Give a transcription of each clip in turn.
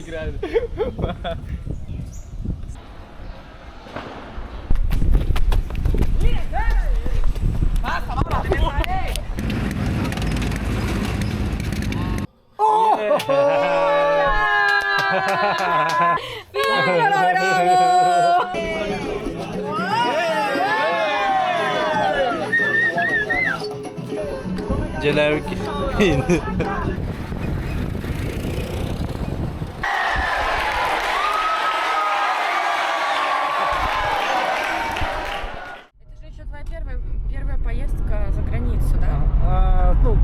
Lo logramos! Дьэлээбик. Это же еще твоя первая поездка за границу, да? А, ну,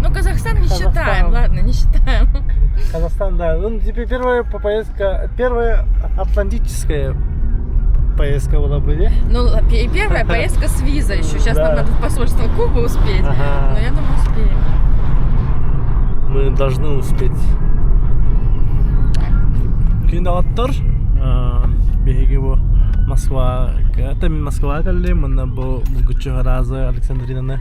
Ну, Казахстан не Казахстан. считаем, ладно, не считаем. Казахстан, да. Ну, теперь первая поездка, первая атлантическая поездка была бы, не? Ну, и первая поездка с визой еще. Сейчас Да. нам надо в посольство Кубы успеть. Ага. Но я думаю, успеем. Мы должны успеть. Күндү доҕоттор, биһиги бу Москва, это Москва кэллим, манна бу Булгуччу Разы Александринаны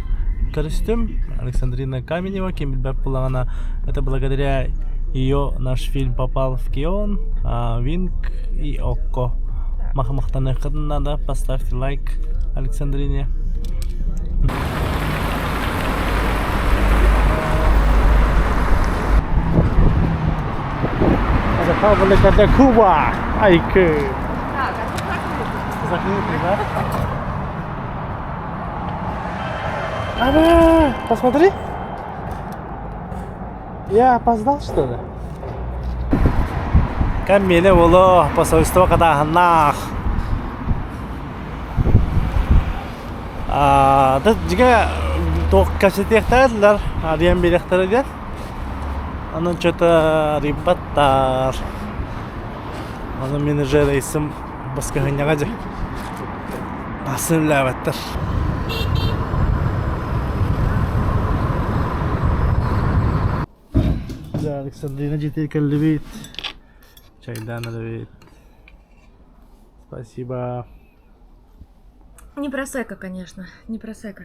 көрүстүм. Александрина Каменева, ким билбэт буоллаҕына, это благодаря ее наш фильм попал в Кион, Wink и Окко. Махмахтаныххытын надо, поставьте лайк Александрине. Республика де Куба! Айкы! Так, а тут закрыто. Закрытый, да? Ага, посмотри. Я опоздал, что ли? Камиле боло, посольство кадаханнах. Да дьиҥэ туох кэпсэтиэхтэрэллэр, арыйан биэриэхтэрэ диэн. Онон что-то арыйбаттар. Ону мин уже рейсим баскыһынньаҕа дьэ. Асын үлээбэттэр. Дьэ, Александрина дьиэтигэр кэллибит. Чайдаан эрэбит. Спасибо. Не просека, конечно, не просека.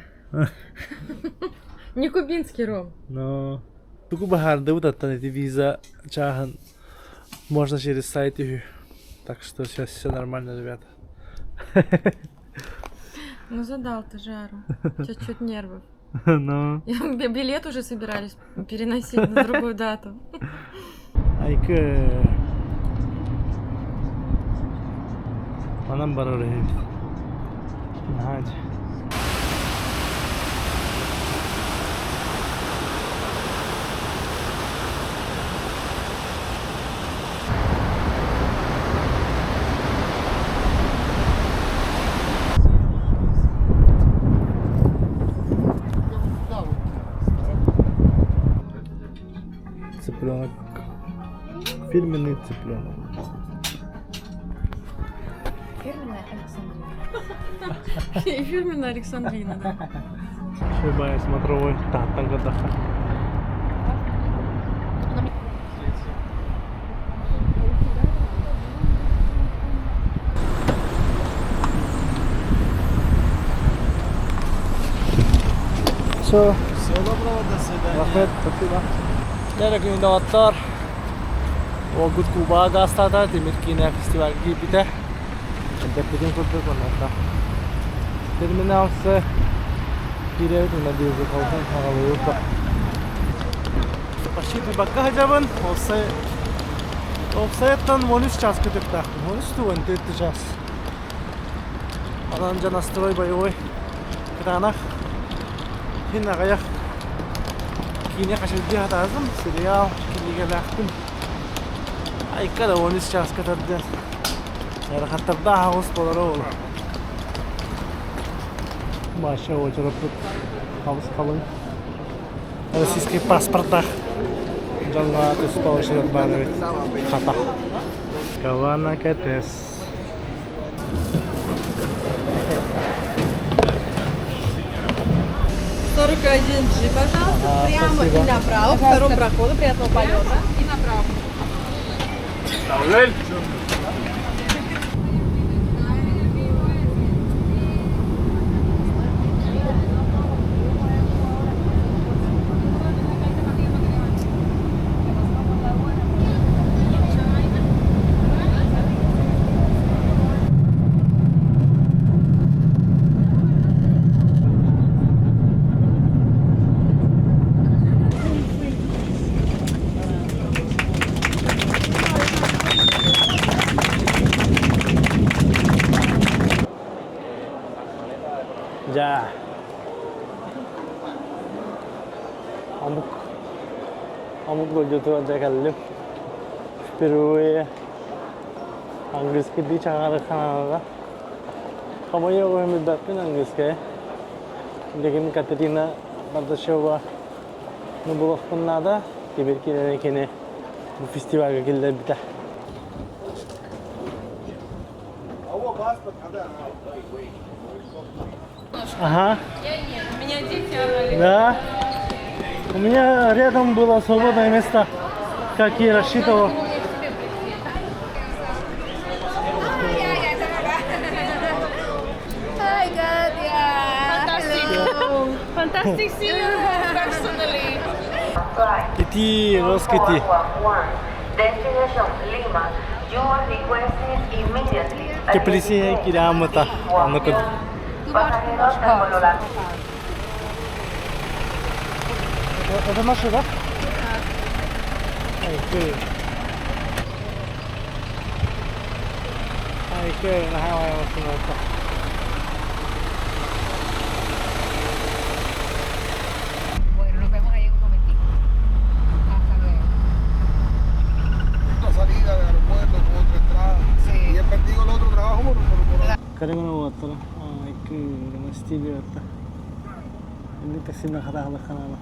Не кубинский ром. Но тугу баһаардыбыт оттон эти виза чааһын можно через сайт үһү. Так что сейчас все нормально, ребята. Ну задал ты жару. Чуть-чуть нервов. Ну. Билет уже собирались переносить на другую дату. Айкы. Манан барар үһүбүт. Наһаа дьэ. Цыпленок. Фирменный цыпленок. Фирменная Александрина. Фирменная Александрина, да. Шибая смотровой. Тааттан көрдөххө. Все. Всего доброго, до свидания. Рахмет, спасибо. Дьэ күндү доҕоттор. Уолгут Кубаҕа гаастаата, Тимир киинэ фестивальга киирбитэ. Элбэппитин курдук онуоха терминал С киирэбит уонна Дьылҕа аҕалыыбыт. Почти бакка сылдьабын. Уопсай уопсайыттан 13 час көтүөхтээхпин. 13 дуу, 14 час. Онон дьэ настрой боевой. Кытаанах иһин аҕыйах киинэ хачырдыы сатаатым, сериал кинигэлээхпин. Айка да 13 чааска тардан ыарахаттардаах аҕыс буолара ол. Маша уочараппыт хабыс халыҥ. Российский паспортах дьоҥҥо туспа очерет баар эбит. Хата. Гавана Кэтес. 41 G, пожалуйста, Ага, прямо спасибо. и направо, по второму проходу, приятного полета. И направо. Омук омук дойдутугар дьэ кэллим. Впервые английскийдии чаҥаарар Канадада. Хомойуох иһин билбэппин английскайы. Билигин Катерина Бардачева ну булуохпун наада. Теперь кинини кини бу фестивальга киллэрбитэ. Ага. Я нет, у меня дети орали. Да. У меня рядом было свободное место, как и рассчитывал. Надо было мне к тебе прийти. Hi, God, yeah. Fantastic. Hello. Fantastic see you personally. Ити Роскити. Destination Lima. You are requested immediately. Теплиция кирамыта. Ону көр. Pasajeros del vuelo La Это наша, да? Ай, көр. Ай, көр, наһаа массыына. Bueno, nos vemos ahí en un momentito. Hasta luego. Una salida del aeropuerto con otra entrada. Sí. Y he perdido el otro trabajo por, por, por Көрүҥүн уолаттара. Ай, көр, стиль это. Инник таксины хатаахлах ханаана.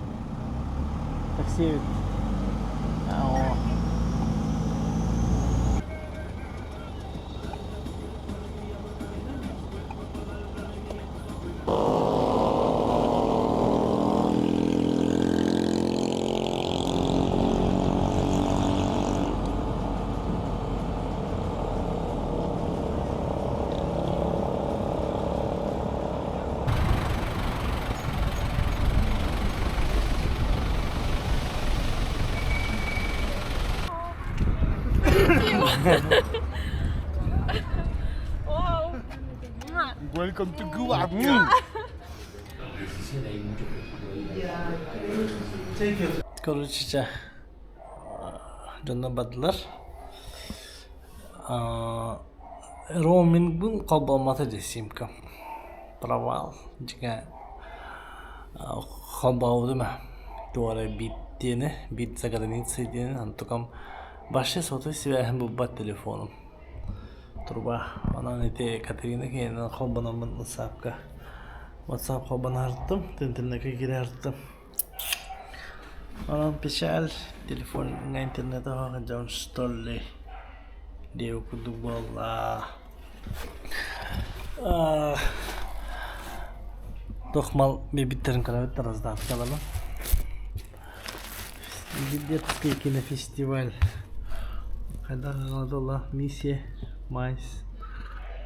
Такси эбит. Аа. Вау. Welcome to Cuba. Короче, чэ, дьонно бардылар. Роумингбын холбоммото дии симка. Провал. Дьиҥэ холбообутум ээ. Туох эрэ бит диэни, бит за границей диэни, онтукам вообще сотовай свяһин булбат телефоном. Труба. Онон ити Катерина киһинэн холбономмун WhatsAppка WhatsApp холбоно интернеккэ киирэ сырыттым. Онон печаль телефоҥҥа интернет оһох дьон что ли диэбит курдук буолла. Туох мал биэрбиттэрин көрөбүт раздатка ылабын. Детский кинофестиваль. Хайдах аҕалла Миссия, Майс,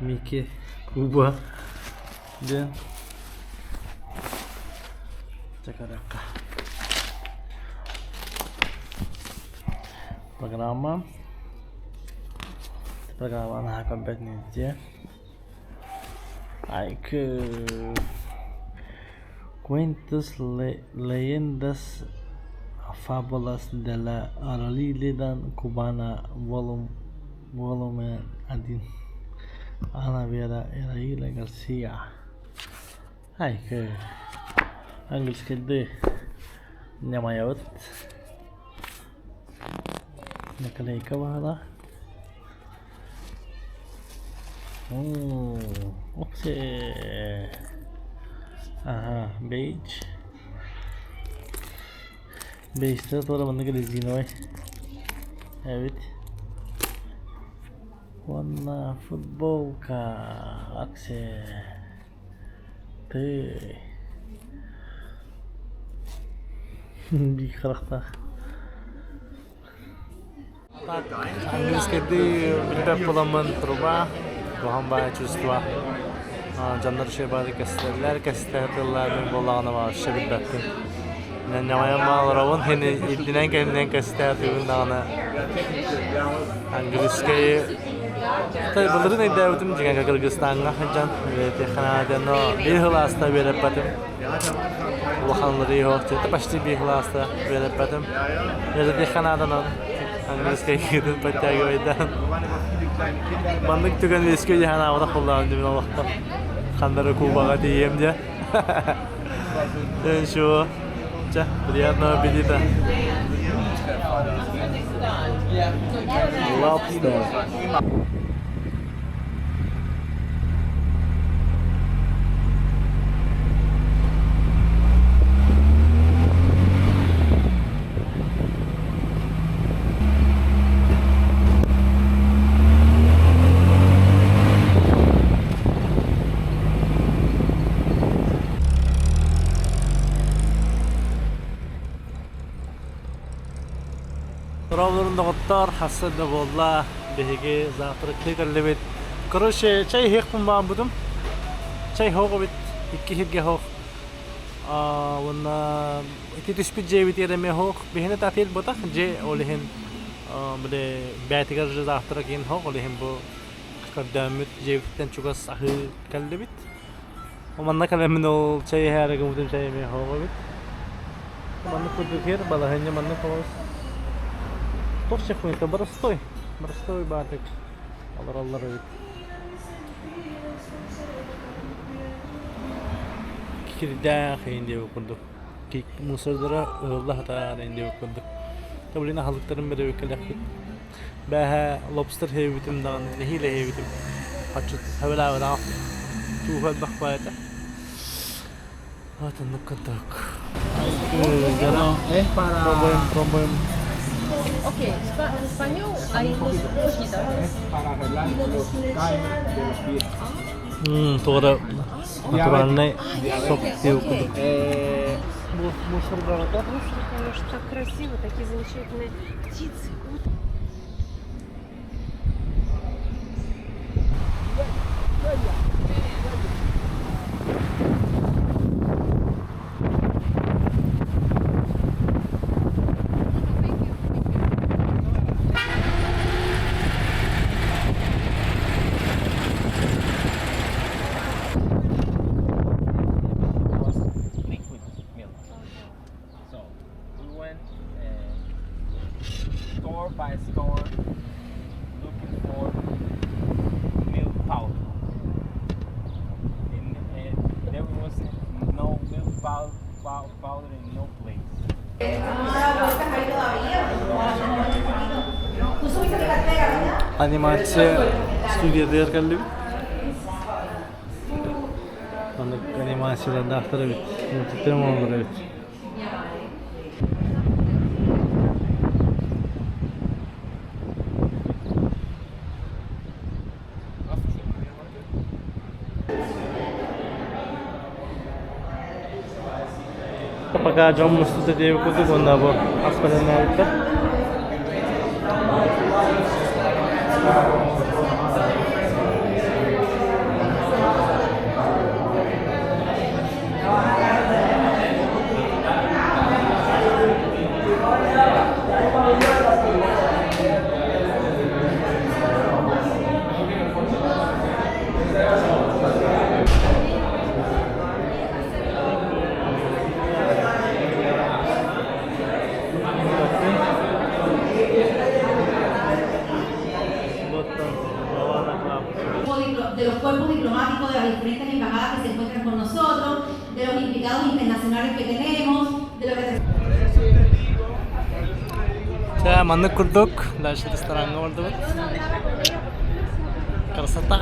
Микки, Куба диэн Чэ көрүөххэ. Программа. Программа наһаа көрбөт нельзя. Hay que cuentos, leyendas, fábulas de la oralidad cubana, volumen 1. Ana Vera Iraíla García. Ay, que английскайдыы ньамайабыт. Наклейка баҕала. Опсе. Ага, бейдж. Бейджтэр туора маннык резиновай эбит. Уонна футболка акция. Ты. Биир харахтаах. Английскайдыы билбэт буоламмын труба, куһаҕан баҕайы чувство. Дьоннор үчүгэй баҕайытык кэпсэтэллэр, кэпсэтэ сатыыллар, мин буоллаҕына вообще билбэппин. Ньамайан олоробун, ирдинэн кэннинэн кэпсэтэ сатыыбын даҕаны английскайы былырыын өйдөөбүтүм дьиҥэ Кыргызстаҥҥа сылдьан үөрэтиэххэ но биир сыл ааста үөрэппэтим. Улахан ыарыы суох почти биир сыл ааста үөрэппэтим. Үөрэтиэххэ нааданан английскай кыытын подтягивайдаан. Маннык түгэн үөскүө дии санаабатах буоллаҕым дии мин олохтон. Ханна эрэ Кубаҕа тиийиэм диэн. Ничего. Чэ, приятного аппетита. Lobster. Дорооболорун доҕоттор, хасса да буолла, биһиги завтрактыы кэллибит. Короче, чай иһиэхпин баҕарбытым. Чай хоох эбит, икки сиргэ хоох. Уонна ити түспүт дьиэбитигэр эмиэ хоох. Биһини татыыр ботах дьиэ, ол иһин били бээтигэр же завтрак иһин хоох, ол иһин бу көрдөөммүт дьиэбититтэн чугас аһыы кэллибит. Манна кэлэммин ол чэй иһээри гыммытым чэй эмиэ хоох эбит. Маннык курдук иһэр, балаһыанньа маннык олус. Туох чехуйта боростой, боростой баатык олороллор эбит. Кирдээх иһин диэбит курдук. Мусордара ыһылла сатаан иһин диэбит курдук. Блин аһылыктарын бэрэ кэлэхпит. Бээһээ лобстер иһэбитим даҕаны, нэһиилэ иһэбитим. Хаччыт хэбэлээбэтэҕим. Тууһа элбэх баайа этэ. Вот оннук курдук. Es para. Пробуем, пробуем. Окей, español, а English poquito. Es para arreglar los callos de los pies. Туора натуральный сок диэбит курдук. Мусор бөҕөтө. Слушай, конечно, так красиво, такие замечательные птицы. Was liquid milk. So we went store by store looking for milk powder. And there was no milk powder in no place. Анимация студиятыгар кэллибит. Маннык анимациялардаахтар эбит. Мультиктэр оҥороллор эбит. Пока дьон мустута диэбит курдук уонна бу ас бэлэмнээбиттэр. De los cuerpos diplomáticos de las diferentes embajadas que se encuentran con nosotros, de los invitados internacionales que tenemos, de los Чэ, маннык курдук дальше рестораҥҥа бардыбыт. Красота!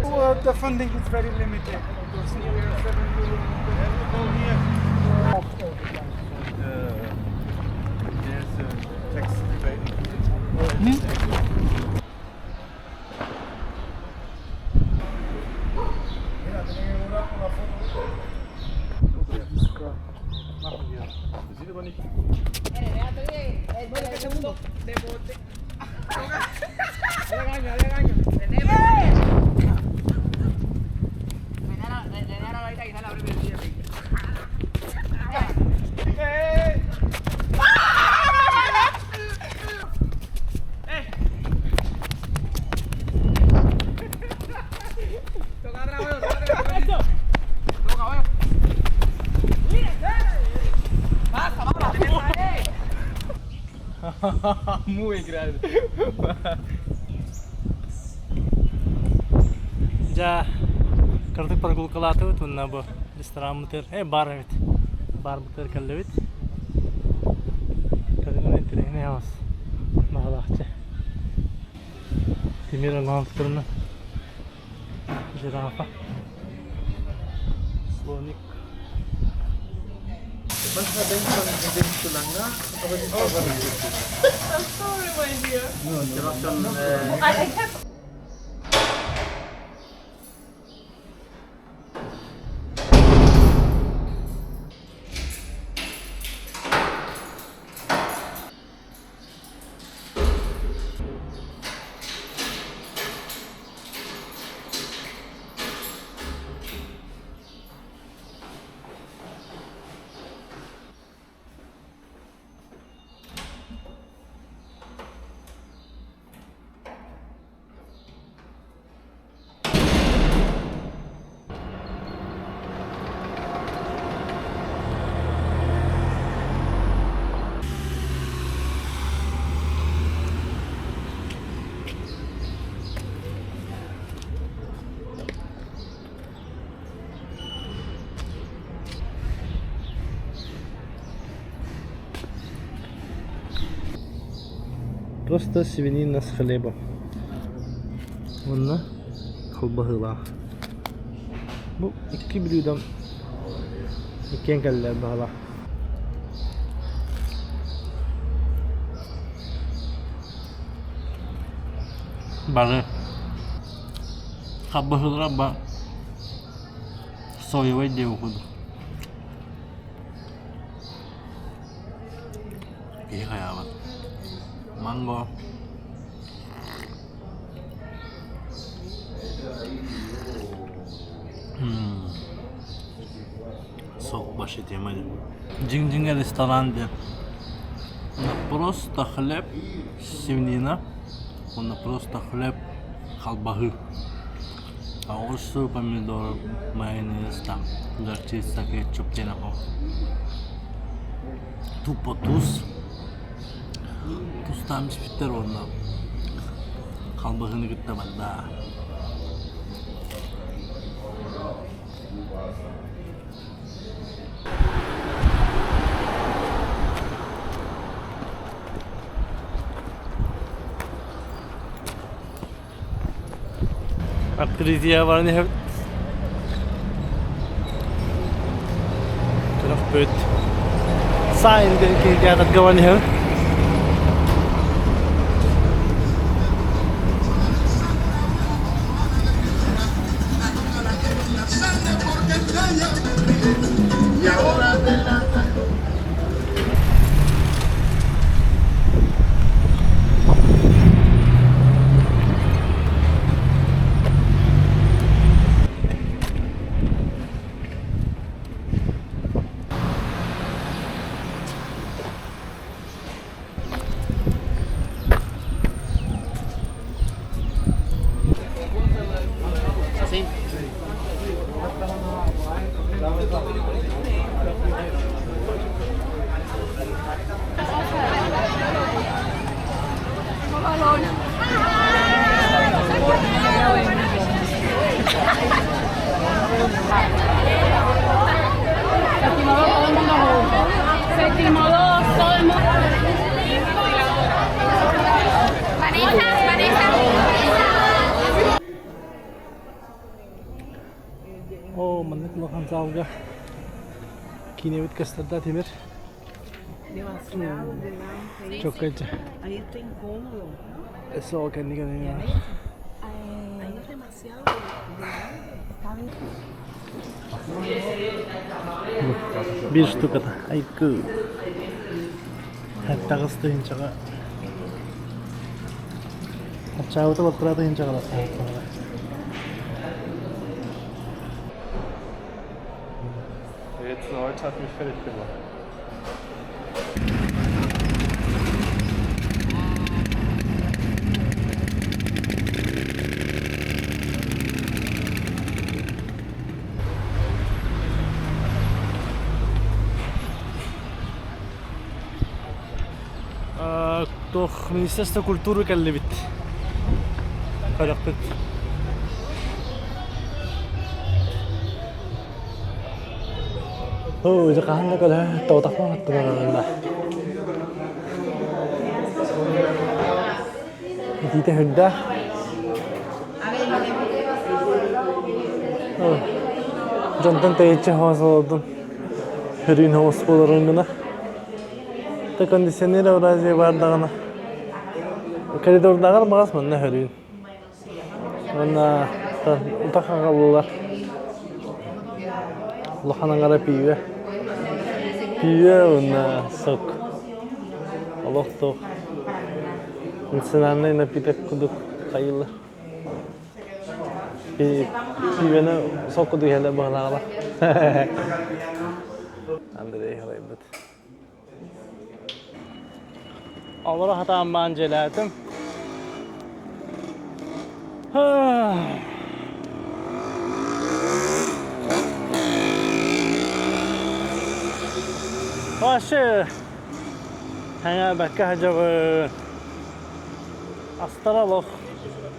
Well, the funding is very limited. Because we are 7 million. There's a tax rebate included. Mira, tiene que durar con la foto. Machen wir. Das sieht aber nicht. Muy grande. Дьэ, Кыратык прогулкалаатыбыт уонна бу рестораммытыгар, э бар эбит. Барбытыгар кэллибит. Кэлин интэриэһинэй аҕыс баҕалаахчы. Тимир оҥоһон турна. Жирафа. Слоник. Просто свинина с хлебом. Уонна холбоһуулаах. Бу икки блюдом иккиэн кэллэр баҕалаах. Бары хаббаһыылара ба соевай диэбит курдук. Киһи хайаабат. Манго. Сок вообще тема Дьиҥ-дьиҥэ ресторан диэн. Просто хлеб, свинина, уонна просто хлеб, халбаһыы. Оҕурсу, помидор, майонез, там, горчица, кетчуп диэн Тупо туус. Тустаан испиттэр уонна халбаһыны кытта барда. Открытие баран иһэбит. Төрөхпүт. Сайн диэн кинотеатрга баран иһэбит. Оо, маннык улахан залга киинэбит көстөрдө Тимир. Чоккайча. Eso кэннигэн Биир штуката айкы. Таҕыс тыһыынчаҕа Аччаабыта балтараа тыһыынчаҕа Jetzt heute hat mich fertig gemacht. Туох Министерство культуры кэллибит. Көрөхпүт. Оо, дьэ хаһан да көрө тоҕотохпун аттыларында. Итиитэ сүрдээх. Дьонтон тэйиччи хоос олордум. Өрүүн оҕус буоларын гына. Та кондиционер Евразия баар даҕаны. Коридордааҕар баҕас манна хөрүүн. Уонна утах аҕаллылар. Улахан аҥара пиибэ. Пиибэ уонна сок. Олох туох национальный напиток курдук хайыылар. Пиибэни сок курдук иһэллэр быһалааҕалар. Андрей халайбыт. Олоро сатаан баан дьиэлээтим. Вообще, бэккэ сылдьабын. Астара олох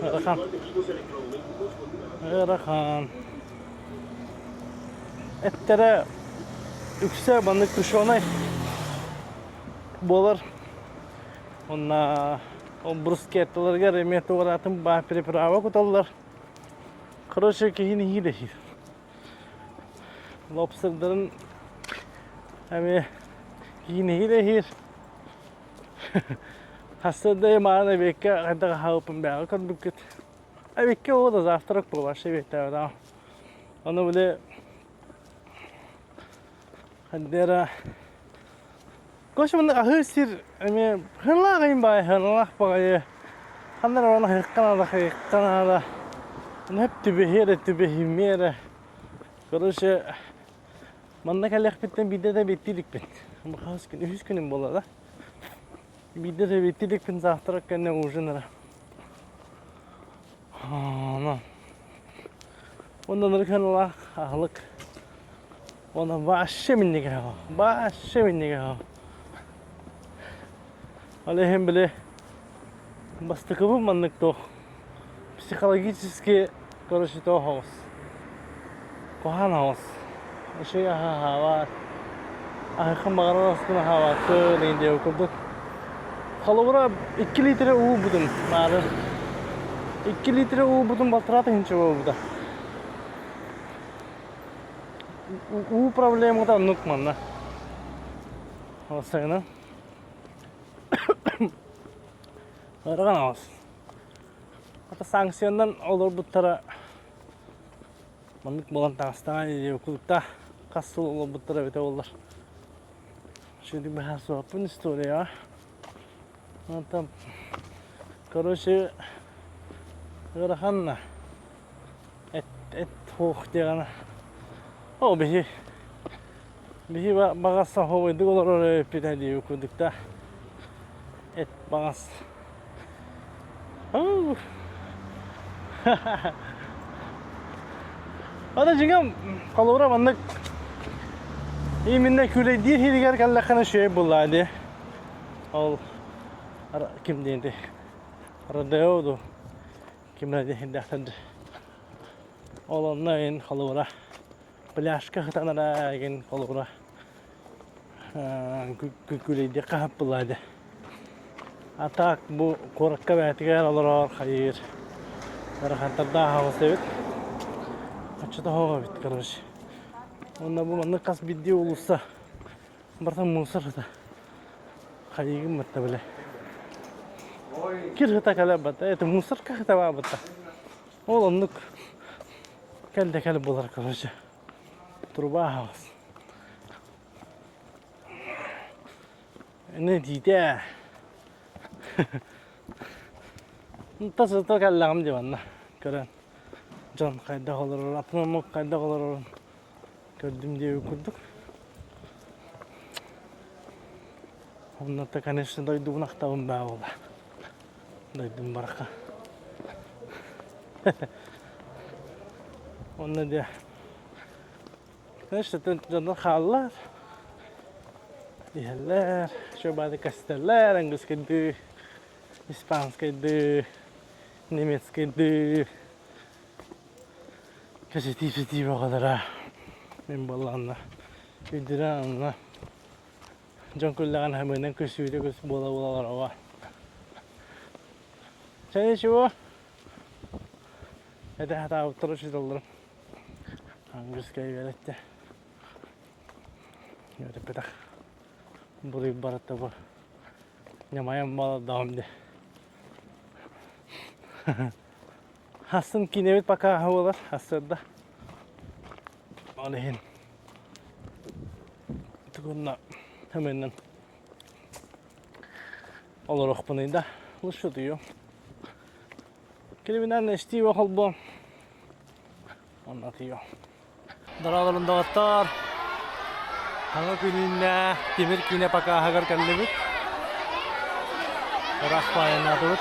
ыарахан. Ыарахан. Эттэрэ үксэ маннык тушеный буолар. Уонна ол брускетталарыгар эмиэ туораатын баа приправа куталлар. Короче, киһини иһиир. Лобстердарын эмиэ киһини иһиир. Хасса да мааны эбиэккэ хайдах аһаабыппын бэйэҕэ көрбүккүт. Эбиккэ ол да завтрак буолар эбиэттээбэтэх. Ону били хандера Короче, мында аһыы сир эмиэ хыналаах ыйын баайы, хыналаах баҕайы. Ханна эрэ баран аһыахха наада, аһыахха наада. Ону хөп түбэһиэ эрэ, түбэһимиэ эрэ. Короче, манна кэлиэхпиттэн биирдэ да эбиэттии иликпин. Бу хаһыс күн, үһүс күнүм буолла да. Биирдэ да эбиэттии иликпин завтрак кэннэ ужин эрэ. Онон ырыханалаах аһылык. Уонна вообще минньигэһэ вообще минньигэһэ Ол иһин били бастакыбын маннык туох психологически короче туох оҕус куһаҕан оҕус үчүгэй аһы аһаабат аһыаххын баҕарар аскын аһаабаккын диэн диэбит курдук Холобура, 2 литрэ уу бутун баары. 2 литрэ уу бутун балтараа тыһыынча буолбута. Уу проблемата оннук манна. Сайына. Ыарахан аҕыс. Ата санкциянан олорбуттара маннык буолан таҕыстаҕа кулукта хас сыл олорбуттара эбитэ буоллар. Şimdi быһаарсыбаппын историяҕа. Онтон, короче, ыарахан эт эт суох диэҕинэ оо биһи биһи баҕас саховойдук олорор эбиппит диэбит курдук да эт баҕас Аны дьиҥэ холобура маннык именно күүлэйдиир иһигэр кэллэххинэ үчүгэй буоллаа дии. Ол ким диэн дии Родео дуу ким диэн иһирдээхтэр Ол онно ин холобура пляжка сытан эрэ холобура күлэйдиэххэ хаппылаа дии. А так бу куоракка бэйэтигэр олорор хайыыр ыарахаттардаах аҕыс эбит. Оччото оһох эбит короче. Уонна бу маннык хас биирдии уулусса барыта мусор сыта. Хайыыгын батта бile. Кир сыта кэлэ батта. Это мусорка сыта баабыта. Ол оннук кэл да кэл буолар короче. Труба аһаҕас. Не диитэ. Тас ото кэллэҕим дии манна көрөн дьон хайдах олорорун, атын омук хайдах олорорун көрдүм диэбит курдук. Онно конечно дойдубун ахтабын баа буолла. Дойдум бараха. Онно дьэ Знаешь, дьоннор хааллар, иһэллэр, еще баады кэстэллэр, английскайдыы, испанскайдыы, немецкайдыы кэсэтии-сэтии бөҕөлөрө. Мин буоллаҕына. Үрдүнэн онно дьон күллэҕин хамыынан күлсүүтэ күс буола-буола олороҕо. Чэ ничего. Этэ сатаабыттар учууталларым. Английскай үөрэттэ. Үөрэппэтэх. Буруй барыта бу. Ньамайан балардаҕым дии. Хассын киинэбит пока буолар, сарсыарда. Ол иһин тугунна хэмэннэн олоруохпунуй да лучше утуйуом. Килибинэн эстиибэ холбуом. Онно утуйуом. Дорооболун доҕоттоор! Хаҥа күнүүннэ тимир киинэ покаһыгар кэллибит. Ыраах паайаннаатыбыт.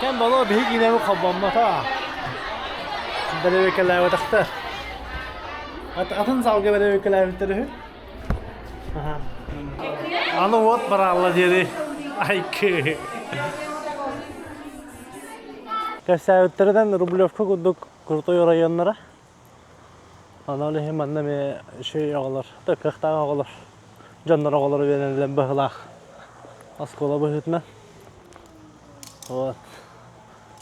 Кэм боло биһи киинэбит холбоммото. Бэрэбиэркэлээбэтэхтэр. Атын залга бэрэбиэркэлээбиттэр үһү. Аны уот бараалла диэри айкы. Кэпсээбиттэринэн Рублевка курдук крутой районнара. Онон иһин манна эмиэ үчүгэй оҕолор, кыахтаах оҕолор, дьоннор оҕолоро үөрэнэллэр быһыылаах оскуола быһыытынан. Вот.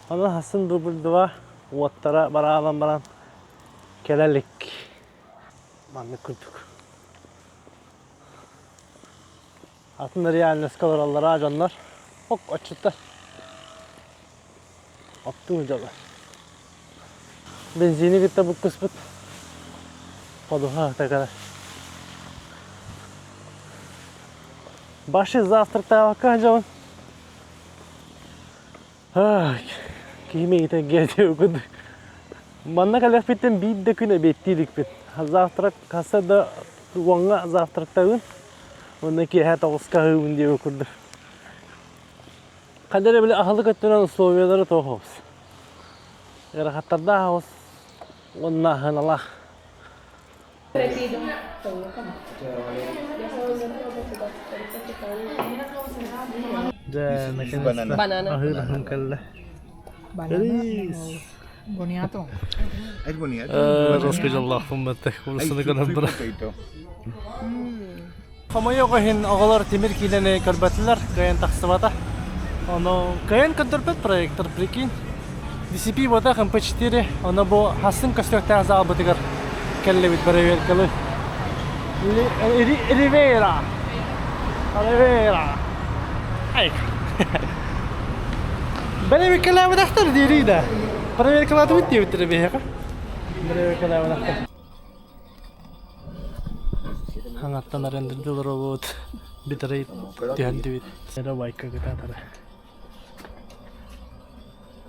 Онон хассын дубль два уоттара бараалан баран кэлэ илик. Маннык курдук. Атын реальноска олороллор дьоннор. Ок, отчуттар. Оттуу дьоло. Бензини кытта буккуспут. Ходуһа такара. Баши завтрактаабакка дьон. Киһи миигитэ курдук. Манна кэлиэхпиттэн биир да күн эбиэттии иликпин. Завтрак хасса да уоҥҥа завтрактабын. Уонна киэһэ тоҕуска аһыыбын диэбит курдук. Хайда эрэ били аһылык өттүнэн условиялары туох оҕус. Ыарахаттардаах оҕус уонна аһыналаах. Дьэ, наконец-то аһыыр аһым кэллэ. Рис. Boniato. Es boniato. Русский дьоллоохпун баттах курсуну көрөн бара. Хомойуох иһин оҕолор тимир киинэни көрбөтүлэр, кыайан тахсыбата. Ону кыайан көрдөрбөт проектор, прикинь. DCP буотах MP4, ону бу хассын көстүөхтээх залбытыгар кэллибит бэрэбиэркэлы. Ривера. Ривера. Ай. Бэрэбиэркэлээбэтэхтэр диирий да. Проверкалаатыбыт диэбиттэрэ биһиэхэ. Бэрэбиэркэлээбэтэхтэр. Хаҥаттан арендырды олоробут, битрейт түһэрдибит. Эрэ байка кытаатара.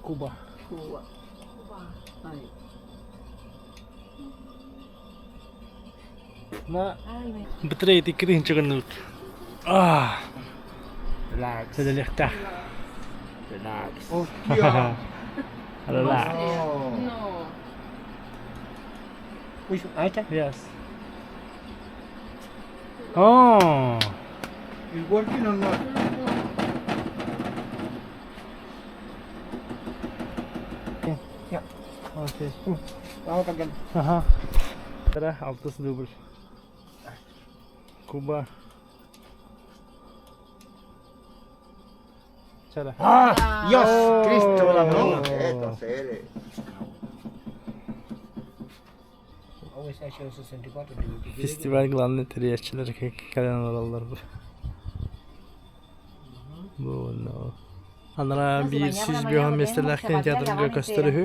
Куба. Куба. На битрейт икки тыһыынча гынныбыт. Аа. Relax. Сэлэлиэхтээх. Relax. Relax. No. Which ahí está. Yes. Oh. Is working or not? Ya. Окей. Vamos a cambiar. Ага. Тара алтыс дубль. Куба. Чара. ¡Ah! ¡Dios! ¡Cristo la No, no. esto, serio. Фестиваль главный тэрийээччилэр кэлэн олороллор бу. Бу онно. Анараа биир сүүс биэс миэстэлээх кинотеатрга көстөр үһү.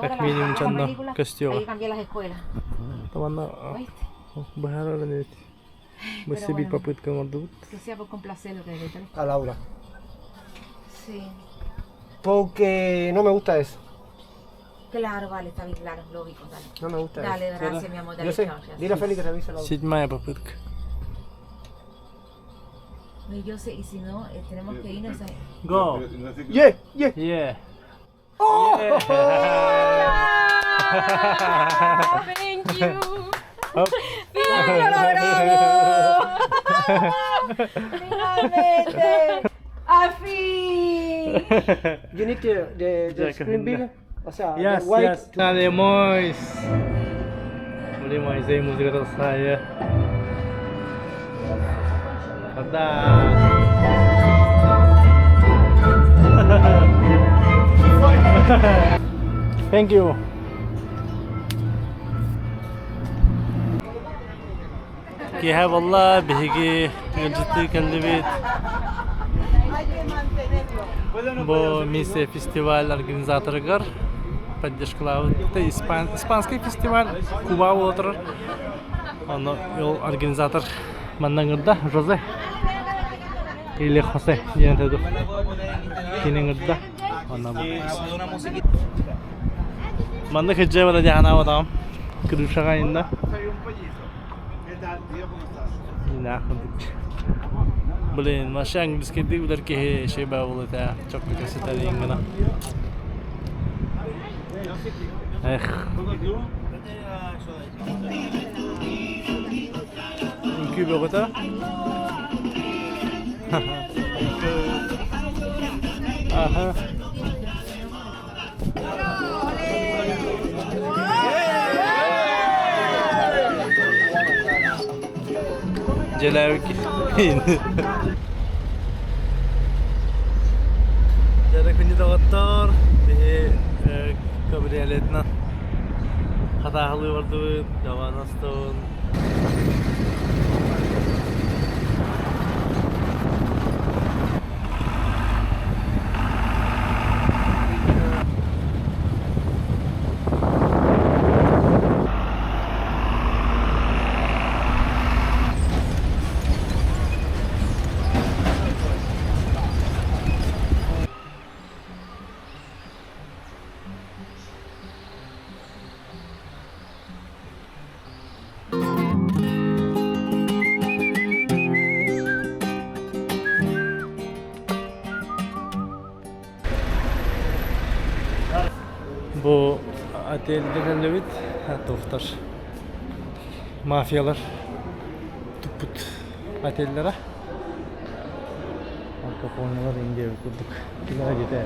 Как минимум чанна көстүөҕэ. Манна быһаарар эбит. Бу биир попытка оҥордубут. Que sea por complacer lo que debe A Laura. Sí. Porque no me gusta eso. Claro, vale, está bien, claro, lógico, dale. No me gusta Dale, eso. gracias, mi amor, dale, Yo sé. chao, gracias. Dile a Félix que revise el audio. Седьмая попытка. No, yo sé, y si no, tenemos que irnos a... Go! Yeah, yeah. Yeah! Thank you! ¡Lo logramos! ¡Finalmente! ¡Al fin! You need the screen bigger? O sea, the Yes, white yes. Alemões. Alemães aí, música da saia. Да. Thank you. Киэһэ буолла биһиги ыалдьыттыы кэллибит. Бу миссия фестиваль организаторыгар поддержкалаабыт испанский фестиваль Куба буола турар. Ону ол организатор манна ыҥырда Жозе или Хосе диэн этэ дуу. Кини ыҥырда. Онно Манна кырдьа дии санаабатаҕым. Крышаҕа инна. Блин, вообще английскийдик билэр киһи шей баа буолуо этэ. Чоппу кэпсэтэр гына. Эх. Үҥкүү бөҕөтө. Аха. Дьэлээбикки. Дьэ күндү доҕоттор, биһи кабриолетынан хатааһылыы бардыбыт, дабаан астыбын. Бу отельга кэллибит туохтар мафиялар туппут отеллара Аль Индия курдук киноҕа диэтэ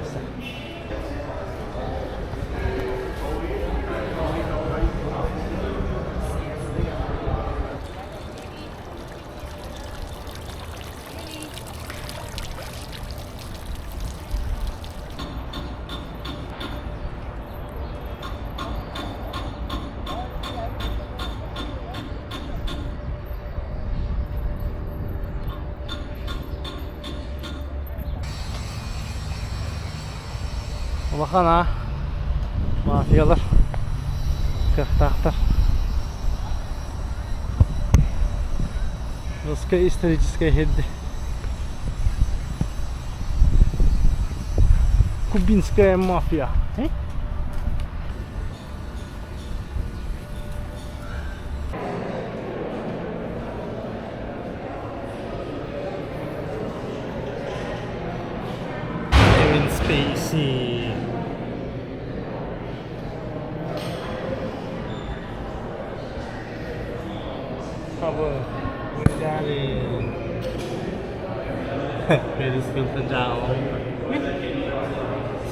Улахан аа мафиялар кыахтаахтар. Русская историческая хедди. Кубинская мафия. Э? Kevin Spacey. Cover Woody Allen. Paris Hilton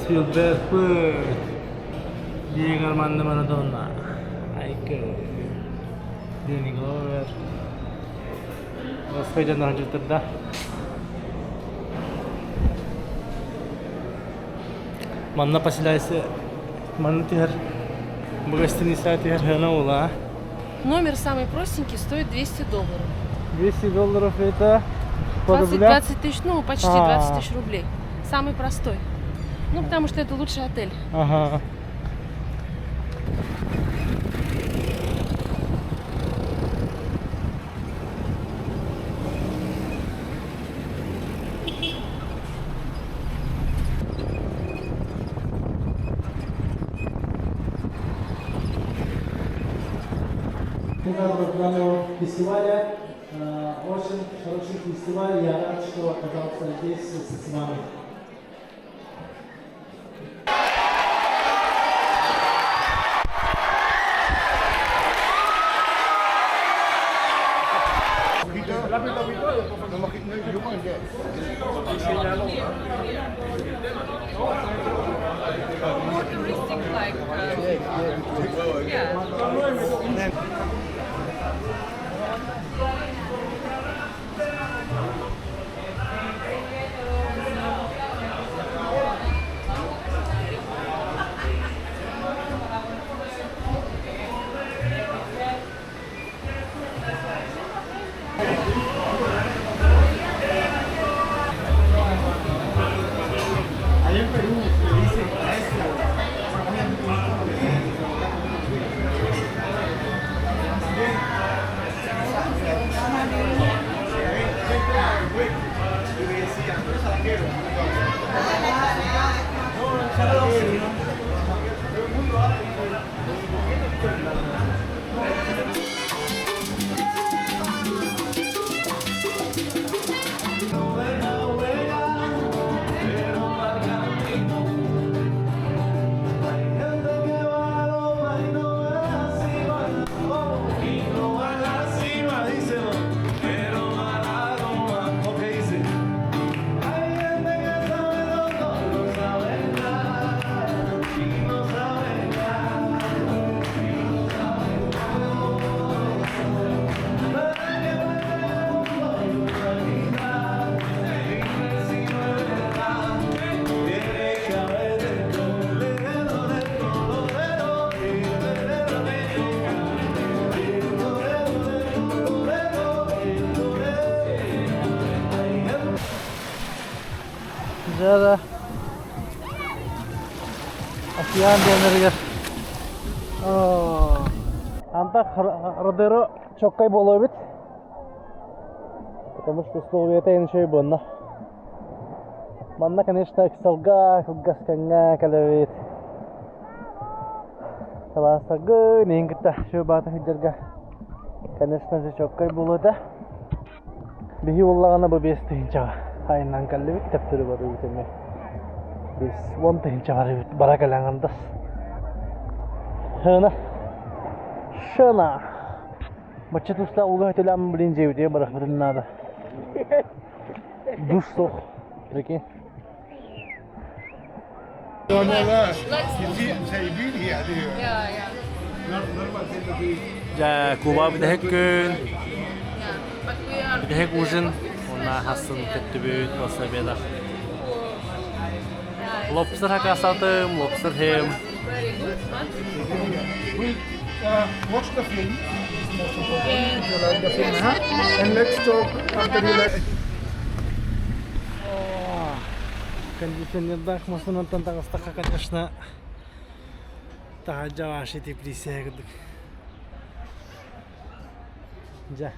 Spielberg Diego Armando Maradona Michael Danny Glover Москва дьонноох дьуттарда Манна поселяйся манна түһэр бу гостиница түһэр хана ула Номер самый простенький стоит 200 долларов. 200 долларов это по 20, рублям? 20 тысяч, ну, почти 20 тысяч рублей. Самый простой. Ну, потому что это лучший отель. Ага. Фестиваля. Очень хороший фестиваль. Я рад, что оказался здесь с вами. More touristic like. Yeah. Дьэ океан диэнэригэр Антах Родеро чоккай буолуо эбит. Потому что условията үчүгэй буолна. Манна, конечно, ыксалга, кылгас кэмҥэ кэлэбит. Талаастаргын иһин кытта үчүгэй баата сылдьарга, конечно же, чоккай буолуо этэ. Биһи буоллаҕына бу 5000-ҕа айаннаан кэллибит, төптөрү барыбыт эмиэ 50 000 барыбыт, бара кэлэн андас. Шына, шына. Бачча тустаах ууга хөтөлөөн блин дьиэбитигэр барахпытын наада. Душ суох, прикинь. Дьэ, Куба бүтэһик күн, бүтэһик ужин уонна хассын көттүбүт после обеда. Лобстер хакасатым, лобстер хем. We watch the film. Most important, if you like the film, huh? And let's talk after you like. Кондиционердаах массыынаттан таҕыстахха, конечно, таһырдьа вообще теплиция курдук. Дьэ.